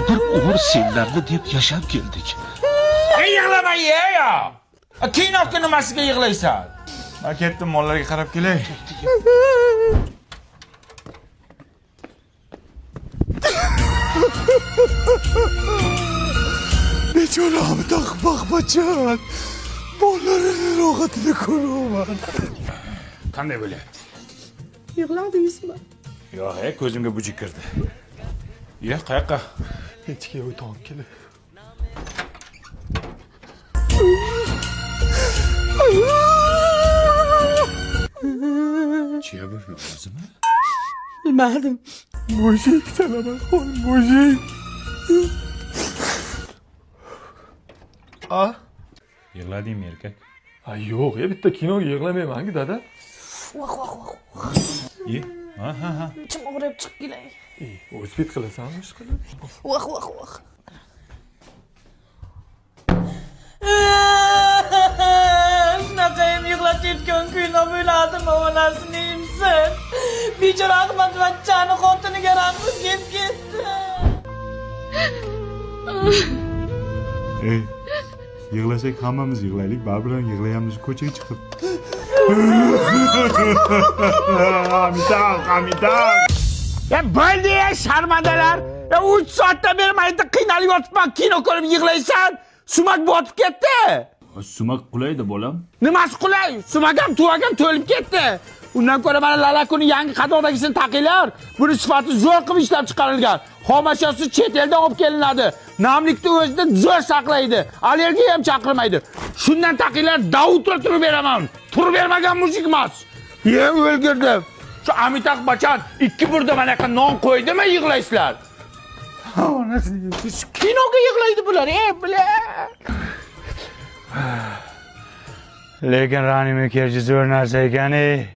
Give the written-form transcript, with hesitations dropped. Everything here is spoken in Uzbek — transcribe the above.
Bir umr senlarni deb yashab keldik. Ey yig'lama ya. Kinoga nimasiga yig'laysan? Men ketdim, mollarga qarab kelay. Bechora Amitabh Bachchan bolarini rohatini ko'raman. Qanday bo'lyapti? Yig'ladingizmi? Yo'q, e, ko'zimga buji kirdi. Ye, qayoqqa? Hechga o't olib kelay. Chiya bu o'zimi? Bilmadim. Mujik Salamaxon, mujik. A? Yig'ladingmi erkak? A yo'q, e, bitta kinoga yig'lamayman-ku dada. Voh voh voh. Ye. Ha ha ha. Ichim og'rib chiqib kelay. O'zbek qilasanmi ish qilib? Voh voh voh. Shunaqa ham yig'latayotgan kuyni bo'ladimi onasini emsin. Bechora Ahmad vachchani xotiniga rahmi kelib ketdi. Ey, yig'lasak hammamiz yig'laylik, baribir ham yig'layamiz ko'chaga chiqib. Amitabh, Amitabh. Ya bo'ldi ya sharmandalar. Ya 3 soatdan beri mana yerda qiynalib yotibman, kino ko'rib yig'laysan. Sumak botib ketdi. Sumak qulaydi bolam. Nimasi qulay? Sumak ham tuvak ham to'lib ketdi. Undan ko'ra mana lalakuni yangi qatordagisini taqinglar. Buni sifati zo'r qilib ishlab chiqarilgan. Xomashyosi chet eldan olib kelinadi. Namlikni o'zida zo'r saqlaydi. Allergiya ham chaqirmaydi. Shundan taqinglar, davutla turib beraman. Turib bermagan mujik emas. Ye o'lgirdim. Shu Amitabh Bachchan ikki burda mana yoqqa non qo'ydimi yig'laysizlar? Onasini kinoga yig'laydi bular, ey bular. Lekin Rani Mukherjee zo'r narsa ekan, ey.